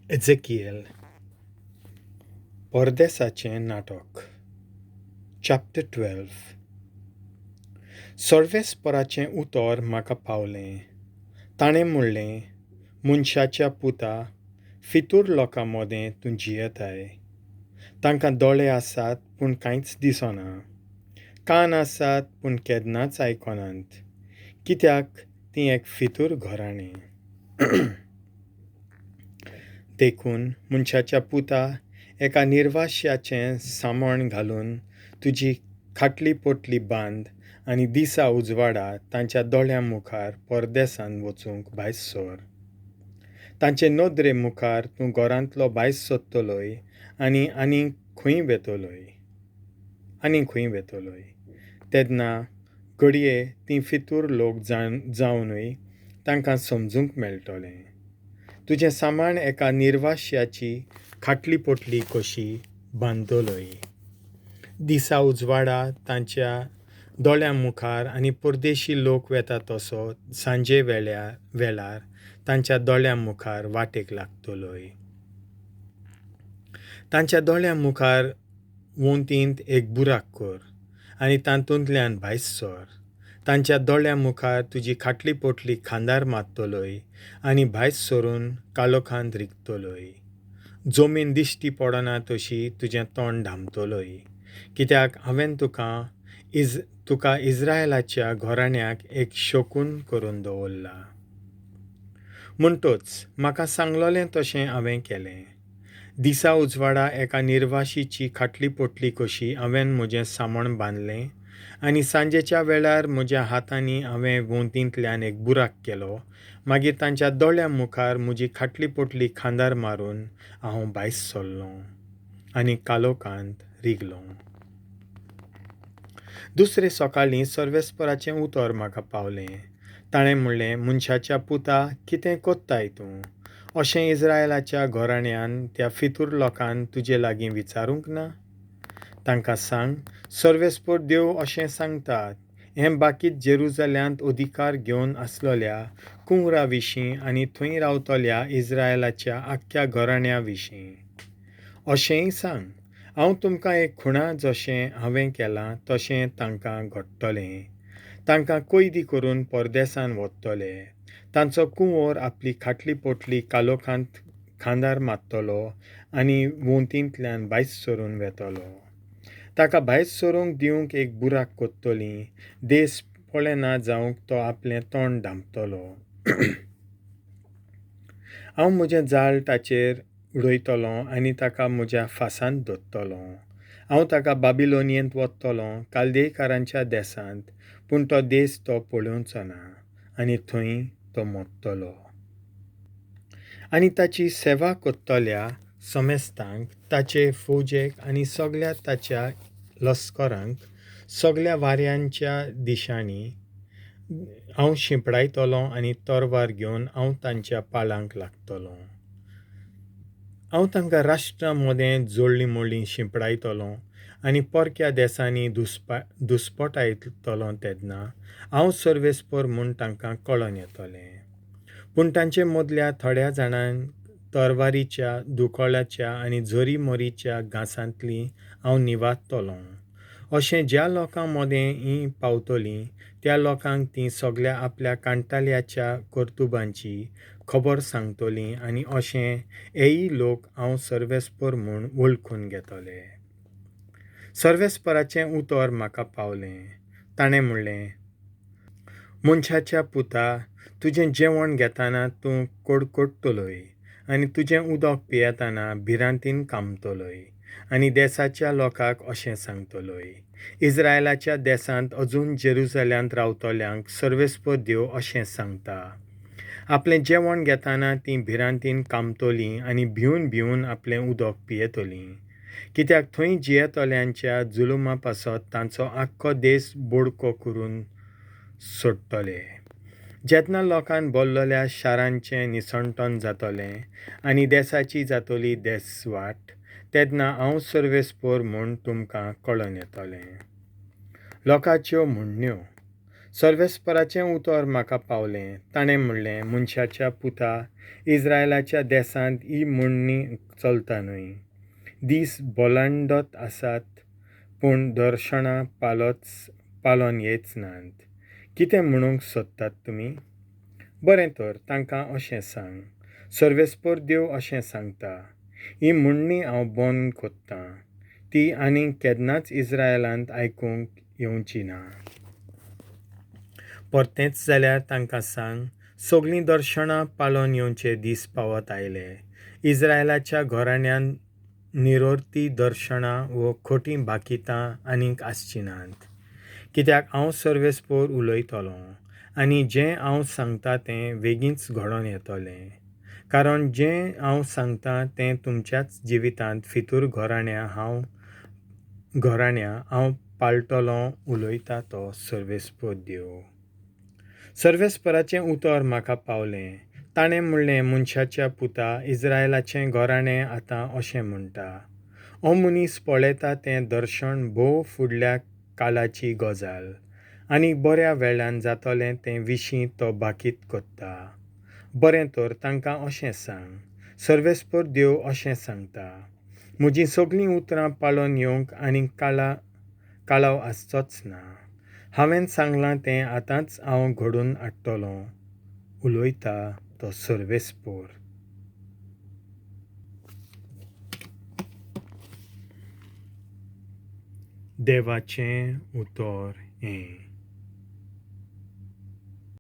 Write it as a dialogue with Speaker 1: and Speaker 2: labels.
Speaker 1: एझेकिएल परदेसाचें नाटक चॅप्टर 12. सर्वेस्पराचें उतर म्हाका पावलें. ताणें म्हणलें, मनशाच्या पुता, फितूर लोकां मदें तूं जियेताय. तांकां दोळे आसात पूण कांयच दिसना, कान आसात पूण केन्नाच आयकनात, कित्याक तीं एक फितूर घराणें. देखून मनशाच्या पुता, एका निर्वाश्याचें सामण घालून तुजी खाटली पोटली बांद आनी दिसा उजवाडा तांच्या दोळ्यां मुखार परदेसांत वचूंक भायर सर. तांचे नदरे मुखार तूं घरांतलो भायर सरतलोय आनी आनीक खंय वेतलोय आनी खंय वेतलोय. तेन्ना घडये तीं फितूर लोक जावनूय तांकां समजूंक मेळटलें. तुजें सामान एका निर्वाश्याची खाटली पोटली कशी बांदतलोय दिसा उजवाडा तांच्या दोळ्यां मुखार आनी परदेशी लोक वेता तसो सांजे वेळार तांच्या दोळ्यां मुखार वाटेक लागतलोय. तांच्या दोळ्यां मुखार वणटींत एक बुराक कर आनी तातूंतल्यान भायर सर. तांच्या दोळ्यां मुखार तुजी खाटली पोटली खांदार मारतलोय आनी भायर सरून काळोखांत रिगतलोय. जमीन दिश्टी पडना तशी तुजें तोंड धांपतलोय, कित्याक हांवें तुका इस्रायलाच्या घराण्याक एक शकून करून दवरला. म्हणटच म्हाका सांगलोलें तशें हांवें केलें. दिसा उजवाडा एका निर्वाशीची खाटली पोटली कशी हांवें म्हजें सामण बांदलें आनी सांजेच्या वेळार म्हज्या हातांनी हांवें वणटींतल्यान एक बुराक केलो. मागीर तांच्या दोळ्यां मुखार म्हजी खाटली पोटली खांदार मारून हांव भायर सरलों आनी काळोखांत रिगलों. दुसरे सकाळीं सर्वेस्पराचें उतर म्हाका पावलें. ताणें म्हणलें, मनशाच्या पुता, कितें कोत्ताय तूं? अशें इस्रायलाच्या घराण्यान त्या फितूर लोकान तुजे लागीं विचारूंक ना? तांकां सांग, सर्वेस्पर देव अशें सांगतात, हें बाकीत जेरुजाल्यांत अधिकार घेवन आसलोल्या कुंवरा विशीं आनी थंय रावतल्या इस्रायलाच्या आख्ख्या घराण्या विशीं. अशेंय सांग, हांव तुमकां एक खुणा जशें हांवें केलां तशें तांकां घडटलें. तांकां कैदी करून परदेसान व्हरतले. तांचो कुंवर आपली खाटली पोटली काळोखांत खांदार मारतलो आनी वणटींतल्यान भायर सरून वेतलो. ताका भायर सरूंक दिवंक एक बुराक कोत्तली. देस पळयना जावंक तो आपलें तोंड धांपतलो. हांव म्हजें जाळ ताचेर उडयतलों आनी ताका म्हज्या फासांत धरतलों. हांव ताका बाबिलोनियेंत व्हरतलों, कालदेयकारांच्या देसांत, पूण तो देस तो पळोवचो ना आनी थंय तो मरतलो. आनी ताची सेवा करतल्या समेस्तांक, ताचे फौजेक आनी सगल्या ताच्या लश्करांक सगल्या वाऱ्यांच्या दिशांनी हांव शिंपडायतलों आनी तरवार घेवन हांव तांच्या पाळांक लागतलों. हांव तांकां राष्ट्रां मदें जोडलीं मोडलीं शिंपडायतलों आनी परक्या देसांनी दुस्पटायतलों. तेन्ना हांव सर्वेस्पर म्हूण तांकां कळोन येतलें. पूण तांचे मदल्या थोड्या जाणांक तरवारीच्या, दुकळाच्या आनी झरीमोरीच्या घांसांतलीं हांव निवारतलों. अशें ज्या लोकां मदें हीं पावतलीं त्या लोकांक तीं सगल्या आपल्या कांटाळ्याच्या कर्तुबांची खबर सांगतलीं आनी अशें हेय लोक हांव सर्वेस्पर म्हूण वळखून घेतले. सर्वेस्पराचें उतर म्हाका पावलें. ताणें म्हणलें, मनशाच्या पुता, तुजें जेवण घेतना तूं कडकडटलोय आनी तुजें उदक पियेतना भिरांतीन कांपतलोय आनी देसाच्या लोकांक अशें सांगतलोय, इस्रायलाच्या देसांत अजून जेरुजाल्यांत रावतल्यांक सर्वेस्पर देव अशें सांगता, आपलें जेवण घेतना तीं भिरांतीन कांपतलीं आनी भिवन भिवन आपलें उदक पियेतलीं, कित्याक थंय जियेतल्यांच्या जुलुमा पासत तांचो आख्खो देस बोडको करून सोडटले. जेन्ना लोकान भरलेल्या शारांचें निसणटन जातलें आनी देसाची जातली देसवाट, तेन्ना हांव सर्वेस्पर म्हूण तुमकां कळोन येतलें. लोकांच्यो म्हणण्यो. सर्वेस्पराचें उतर म्हाका पावलें. ताणें म्हणलें, मनशाच्या पुता, इस्रायलाच्या देसांत ही म्हणणी चलता न्हय, दीस बलांडत आसात, पूण दर्शनां पालोन येच नात. कितें म्हणूंक सोदतात तुमी? बरें तर, तांकां अशें सांग, सर्वेस्पर देव अशें सांगता, ही म्हणणी हांव बंद कोत्तां, ती आनीक केन्नाच इस्रायलांत आयकूंक येवची ना. परतेंच जाल्यार तांकां सांग, सगलीं दर्शनां पालोन येवचे दीस पावत आयले. इस्रायलाच्या घराण्यांत निरोर्थी दर्शनां वो खोटीं भाकितां आनीक आसचीं नात. कित्याक हांव सर्वेस्पोर उलयतलों आनी जें हांव सांगता तें वेगींच घडोवन येतलें. कारण जें हांव सांगतां तें तुमच्याच जिवितांत फितूर घराण्या हांव पाळटलों, उलयता तो सर्वेस्पोर देव. सर्वेस्पराचें उतर म्हाका पावलें. ताणें म्हणलें, मनशाच्या पुता, इस्रायलाचें घराणें आतां अशें म्हणटा, हो मनीस पळयता तें दर्शन भोव फुडल्या कालाची गजाल आनी बऱ्या वेळान जातलें तें विशीं तो भाकीत कोत्ता. बरें तर, तांकां अशें सांग, सर्वेस्पर देव अशें सांगता, म्हजीं सगलीं उतरां पाळोन येवंक आनी काळाव आसचोच ना. हांवें सांगलां तें आतांच हांव घडोवन हाडटलों, उलयता तो सर्वेस्पोर. देवाचें उतर हें.